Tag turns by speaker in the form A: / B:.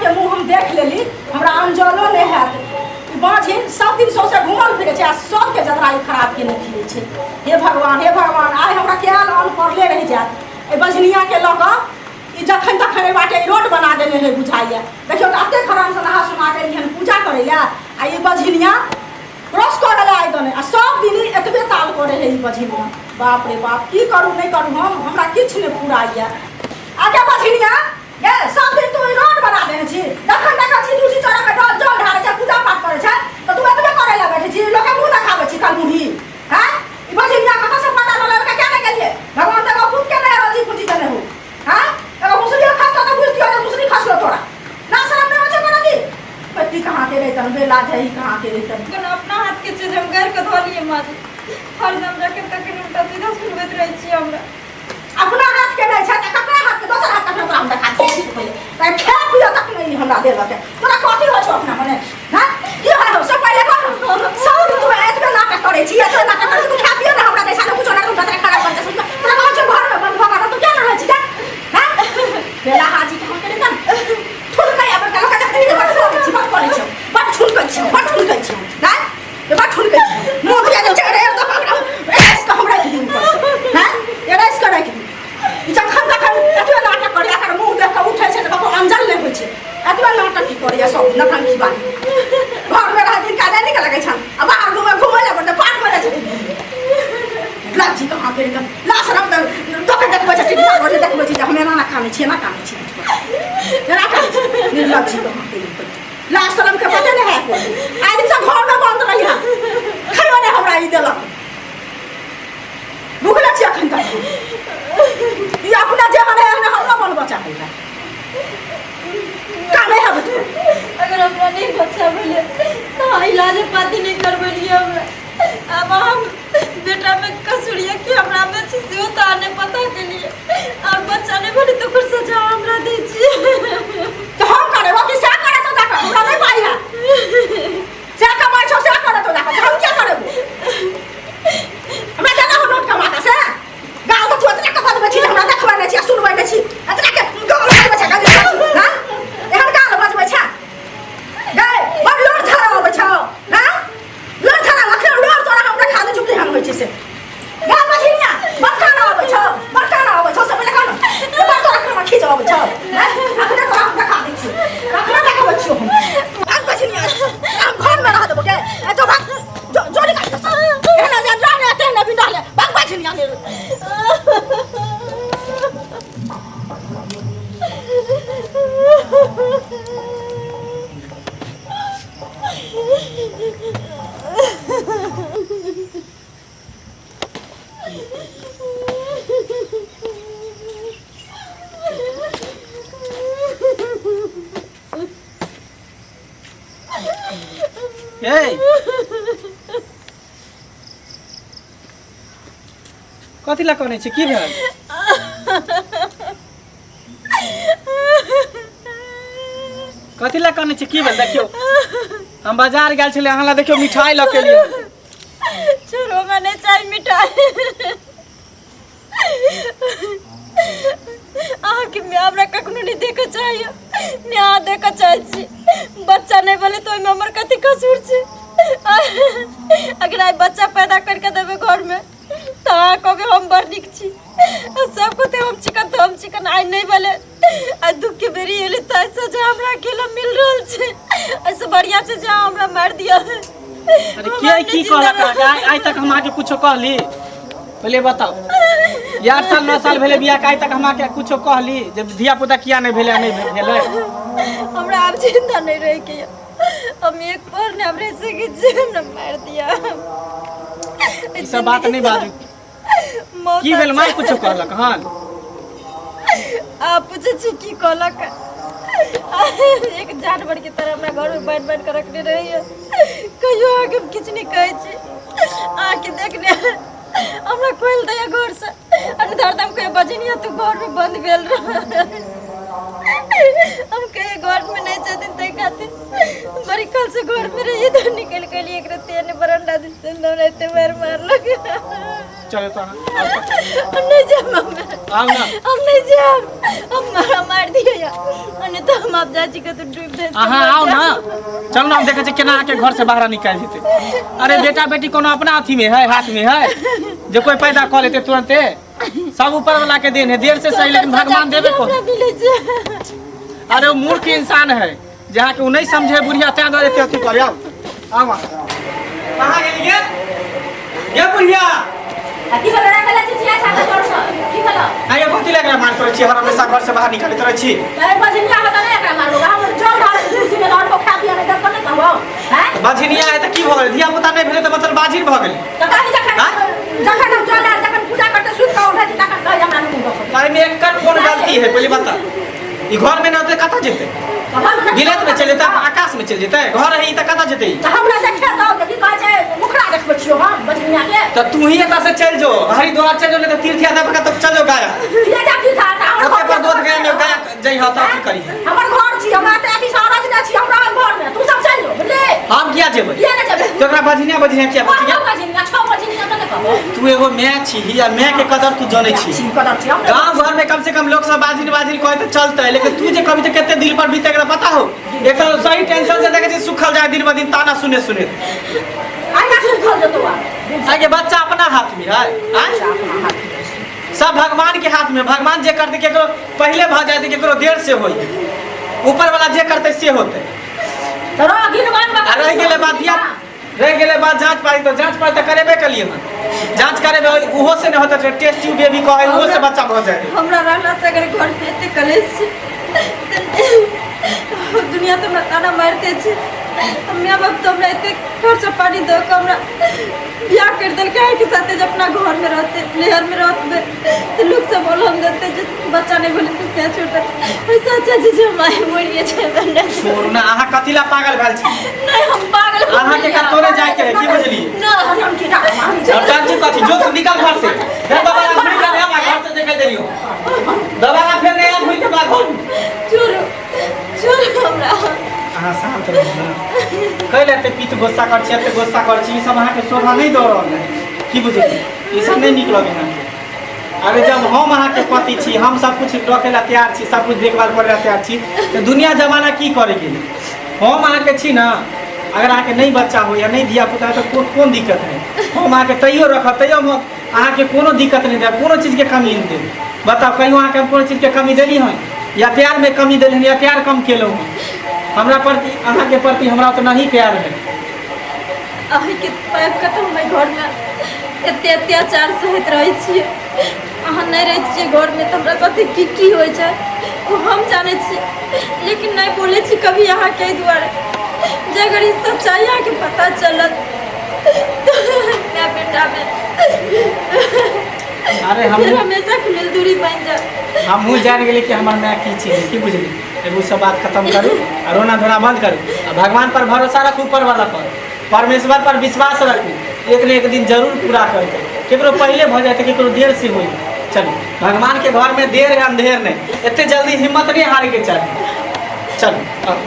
A: के मुँह हम देख लेली, हमरा अनजलो नहि हैत। ई बाँझिन सब दिन सौंसे घूमल फिरै छै आ सबके जतरा ई खराब केने फिरै छै। हे भगवान, हे भगवान, आइ हमरा कयल अन्न पड़ले रहि जायत। एहि बझनिया के लऽ कऽ ई जखन तखन एहि बाटे ई रोड बना देने है बुझाइए। देखियौ तऽ एतेक आरामसँ नहा सुना कऽ एलिहन पूजा करै लए आ ई बझनिया क्रॉस कऽ गेलै आइ दने आ सब दिन ई एतबे ताल करै है ई बझनिया। बाप रे बाप, की करू नहि करू, हम हमरा किछु नहि फुराइए। आगे बझनिया गे, सब दिन तू ई रोड बना देने छी, जखन देखै छी तुलसी चौरा पे जल जल ढारै छै, पूजा पाठ करै छै, तऽ तू एतबे करै लए बैठै छी, लोकके मुँह देखाबै छी कलमुही। हैं, ई बझनिया कतऽ से पता लगल के क्या नहि गेलियै? भगवान तऽ एगो पुत के नहि रोजी पूजी देने हो। हैं, एगो मुसरी खसतो तऽ बुझतियो जे मुसरी खसलो तोरा। ना शरम नहि होइ छै कोनो की? पति कहाँ के रहितन, बेला जही कहाँ के रहितन।
B: कोनो अपना हाथ के चीज हम गाड़ि कऽ धऽ लिए माँ जी, हरदम जखन तखन उल्टा सीधा सुनबैत रहै छी हमरा।
A: अपना हाथ के नहि छै तऽ ककरा हाथ के? दोसर हाथ ककरा? तोरा हम देखा दै छी पहिले तऽ खाय पियो तक नहि हमरा देलक। तोरा कथी होइ छौ अपना मने? हैं, की होइ हौ सब पहिले कह न। सब दिन तू एतबे नाटक करै छी, एतबे नाटक करै छी, तू खाय पियो ने हमरा दै छै ने कुछो ने, तू तोरा खराब कर छै। तोरा कहै छौ घर में बंद भऽ कऽ तू क्या रहै छी? हैं, बेला हाजी के हम केने तन ठुनकै आबै के लोक देखै बड़ करै छी, बड़ करै छी, बड़ ठुनकै छी, बड़ ठुनकै छी। हैं, बड़ ठुनकै छी। मुँह दिया जे चेहरे तऽ हमरा राइस के हम राखि दी ऊपर से। हैं, ये राइस के राखि दी। ई जखन तखन एतबे नाटक करैया, एकर मुँह देख कऽ उठै छै तऽ ककरो अंजल नहि होइ छै। एतबे नाटक की करैया सब नटंकी बाली। घरमे रहै दिनका नहि नीक लगै छनि आ बाहर घूमै घूमै लए बड्ड पार्कमे जाइ छथिन। लाची कहाँ के एकदम लाश रंग तऽ दोके देखबै छै, टिकला रोजे देखबै छै जे हम एना एना कानै छी, एना कानै छी, एना कानै छी। निर्लज्जी कहाँ के लाश शरम के पते नहीं है कोई। आइ दिन से घर में बंद रही है, खैबो नहीं हमरा ई देलक, भुखले छी अखन तक। ई अपना जेहन है एहन हमरो मन बचा है काने है तू।
B: अगर हमरा नहीं बच्चा भेलै तऽ इलाज पाती नहीं करबेलियै हमरा। आब हम बेटा में कसूरिया की हमरा में छै सेहो तऽ अहाँ नहि पता केलियै, और बच्चा नहि भेलै तऽ ओकर सजा हमरा दै छियै।
A: तऽ हम करेबो कि से करे तो जाकर? हमरा नहीं पाई है, से कमाइ छौ से करे तो जाकर, हम क्या करेबो? हमरा देना हो नोट कमा के से गाल तऽ तू एतना के बजबै छी जे हमरा देखबै नहि छी आ सुनबै नहि छी। एतना के गाल बजबै छै गाल, हां, एहन गाल बजबै छै गै, बड़ लोर झाड़ा अबै छौ। हां, लोर झाड़ा अखन लोर तोरा हम देखा दै छौ केहन होइ छै से। गा बझिनिया, बड़ काना अबै छौ, बड़ काना अबै छौ से पहिले कह न, बड़ तोरा काना खींच अबै छौ। हैं, अखने तोरा हम देखा दै छियौ, अखने देखाबै छियौ हम। भाग बझिनिया, हम घर में रह देबो गे। ए जो भाग, जो जो निकाल दे। एहना जे रहने तेहने बिन रहले। भाग बझिनिया ले।
C: ए कथी लए कनै छी? की भेल? कथी लए कनै छी? की भेल? देखियौ, हम बाजार गेल छलियै, अहाँ लए देखियौ मिठाई लऽ के एलियै।
B: छोड़ो, हमरा नहीं चाही मिठाई। अहाँके माय हमरा कखनो नहीं देखऽ चाहैए, ने अहाँ देखऽ चाहै छी। बच्चा नहीं भेलै तऽ ओहिमे हमर कथी कसूर छै? अगर आइ बच्चा पैदा करिके देबै घरमे तऽ अहाँ कहबै हम बड़ नीक छी, आ सब कहतै हम चिकन तऽ हम चिकन। आइ नहि भेलै, आइ दुख के बेरी एलै तऽ आइ सजा हमरा अकेला मिल रहल छै। एहिसँ बढ़िआँ छै जे अहाँ हमरा मारि दिअ।
C: अरे के की कहलक अहाँके? आइ तक हम अहाँके कुछो कहली? पहिले बताउ, 8 साल 9 साल भेलै बियाह के, आइ तक हम अहाँके कुछो कहली जे धिया पुता किया नहि भेलै, नहि भेलै?
B: हमरा आब जिंदा नहीं रह के, हम एक पर ने हम रह सकै छी, हमरा मारि दिया।
C: ई सब बात नहि बाजू।
B: मौत
C: की भेल? माय कुछो कहलक हन?
B: आप पूछे छी की कहलक? एक जानवर के तरह हमरा घर में बांध बांध के रखने रहिए, कहियो अहाँके हम किछु नहि कहै छी। अहाँके देखने हमरा खोलि दैया घर से, अरे हरदम कहियो बजनिया तू घर में बंद भेल रह। हम कहीं घर में नहीं छथिन ताहि खातिर बड़ी काल से घर में रहिए तो निकल के लिए एक रत्ती ने बरंडा दिस से हमरा एते मार मारलक।
C: चलो तो अहाँ
B: हम नहीं जाब हम।
C: आउ ना।
B: हम नहीं जाब, हम मारा मार दिए या नहीं तो हम आप चाची के तो डूब दे।
C: अहाँ आउ ना, चल ना, हम देखै छी केना अहाँके घर से बाहर निकालि जेतै। अरे बेटा बेटी कोनो अपना अथी में है, हाथ में है जे कोई पैदा कऽ लेतै तुरंते? सब ऊपर वाला के देन है, देर से सही लेकिन भगवान देबे को।
B: हमरा मिलै छै।
C: अरे वो मूर्ख इंसान है जहाँ के वो नहीं समझे बुढ़िया, तैं दुआरे एते अथी करे। आउ आउ अहाँ। कहाँ गेली गे गे बुढ़िया?
A: आ की भेलो राखल छी चिया छाता जोर से की भेलो?
C: आइए कथी लग रहा मार करै छी, हर हमेशा घर से बाहर निकालैत रहै छी।
A: अरे बजनिया होता नहीं एकरा मारबो, हम जल ढाल कुर्सी में लड़ को खा पिया नहीं दब नहीं कहबो हैं।
C: बाझिनिया है तऽ की भऽ गेलै? धिया पुता नहि भेलै तऽ मतलब बाझिन भऽ गेलै?
A: तऽ कही जखन
C: आँय?
A: जखन हम जल ढाल जखन पूजा करते सुति कऽ उठै छी तखन कही हमरा नहि मुँह।
C: एहिमे एकर कोन गलती है पहिले बता। ई घर में न होतै कतऽ जेतै? बिलत में चलि जेतै, आकाश में चलि जेतै? घर है ई तऽ कतऽ जेतै ई?
A: तऽ हमरा देखे दौ जे की कहै छै मुखड़ा देखबै छियौ हम बजनिया के।
C: तऽ तू ही एतऽ से चलि जो हरिद्वार चलि जो, नहीं तऽ तीर्थ यात्रा पर कतऽ चलि जो गया।
A: किया जाब तीर्थ यात्रा? हमर
C: ओतऽ
A: घर
C: पर बोध गया में गया जइह तऽ अथी करिहे।
A: हमर घर छी, हमरा तऽ अथी से अरज नहि छी, हमरा घर में तू सब चलि जो, बुझली?
C: हम किया जेबै?
A: किया नहि जेबै?
C: तऽ ओकरा बजनिया बजनिया किया
A: कोन
C: बजनिया?
A: बजनिया? छौ बजनिया तऽ नहि कहबो।
C: तू एगो my छी आ my के कदर तू जनै छी।
A: छी कदर छी हम।
C: गांव घर में कम से कम लोग सब बाजिन बाजिन कहे तो चलते, लेकिन तू जे कभी तो कते दिल पर बीते एकरा पता हो? एक तो सही टेंशन से देखे छी सुखल जाए दिन ब दिन ताना सुने सुने।
A: आइ सुखल जतो आ।
C: आगे बच्चा अपना हाथ में है, आय? सब भगवान के हाथ में। भगवान जे करते केकरो पहले भ जाए केकरो देर से होई, ऊपर वाला जे करते से होते।
A: तो रह गिनवान
C: आ रह गेलै बात धिया, रह गेलै बात जांच पारी, तो जांच पारी तो करेबे कलिए हन। जांच करेबे उहो से नहीं होता, टेस्ट ट्यूब बेबी कहै उहो से बच्चा भ जाए।
B: हमरा रहला से अगर घर पे एते कलेश छै तऽ दुनिया तऽ हमरा ताना मारिते छै। माय बाप तऽ हमरा एते खर्चा पानी दऽ कऽ हमरा बियाह करि देलकै के साथे जे अपना घरमे रहतै नैहरमे रहतै तऽ लोक सब बोल देतै जे बच्चा नहि भेलै तऽ से छोड़ि देतै। ओहिसँ अच्छा छै जे हम आइ मरिए जेबै।
C: छोड़ू ना, अहाँ कथी ला पागल भेल छी?
B: नहि हम पागल हो
C: अहाँ के
B: गेलियै।
C: कतौ नहि जाय के है, की बुझलियै?
B: नहि
A: हम की हम
C: नौटंकी कथी? जो तू निकल घर से, फिर दोबारा घुरि के आब घर से देखै देलियौ, दोबारा फेर नहि आब घुरि के हमरा घर।
B: छोड़ू छोड़ू हमरा।
C: अहाँ शांत रहू ना, कैले एते पीत गुस्सा कर छी, एते गुस्सा कर छी? ई सब अहाँके शोभा नहि दऽ रहल है, की बुझलियै? ई सब नहि नीक लगै अहाँके। अरे जब हम अहाँके पति छी, हम सब कुछ रखै ला तैयार छी, सब कुछ देखभाल करै ला तैयार छी, तऽ दुनिया जमाना की करै गेलै? हम अहाँके छी ना, अगर अहाँके नहि बच्चा होइए नहि धिया पुता तऽ कोन दिक्कत है? हम अहाँके तैयो रखब, तैयो हम अहाँके कोनो दिक्कत नहि देब, कोनो चीजके कमी नहि देब। बताउ कहियो अहाँके हम कोनो चीजके कमी देली हन? या प्यारमे कमी देली हन या प्यार कम केलहुँ हन? हमरा प्रति अहाँके प्रति हमरा उतना ही प्यार है।
B: अहीँके पाबि कऽ तऽ हम एहि घरमे एते अत्याचार सहैत रहै छियै। अहाँ नहि रहै छियै घरमे तऽ हमरा साथे की की होइ छै ओ हम जानै छियै, लेकिन नहि बोलै छी कभी अहाँके एहि दुआरे जे अगर ई सच्चाइ अहाँके पता चलत तऽ माय बेटामे
C: अरे हम
B: फिर हमेशा के लेल दूरी बनि जायत।
C: हमहूँ जानि गेली कि हमर माय की चीज है, की बुझली? एगो सब बात खत्म करू आ रोना धोना बंद करू आ भगवान पर भरोसा रखू, ऊपर वाला पर, परमेश्वर पर विश्वास रखू, एक न एक दिन जरूर पूरा करतै। केकरो पहले भऽ जाए तऽ केकरो देर से होई। चलू, भगवान के घर में देर है अंधेर नहीं, एते जल्दी हिम्मत नहीं हारे के चाही। चलू आउ।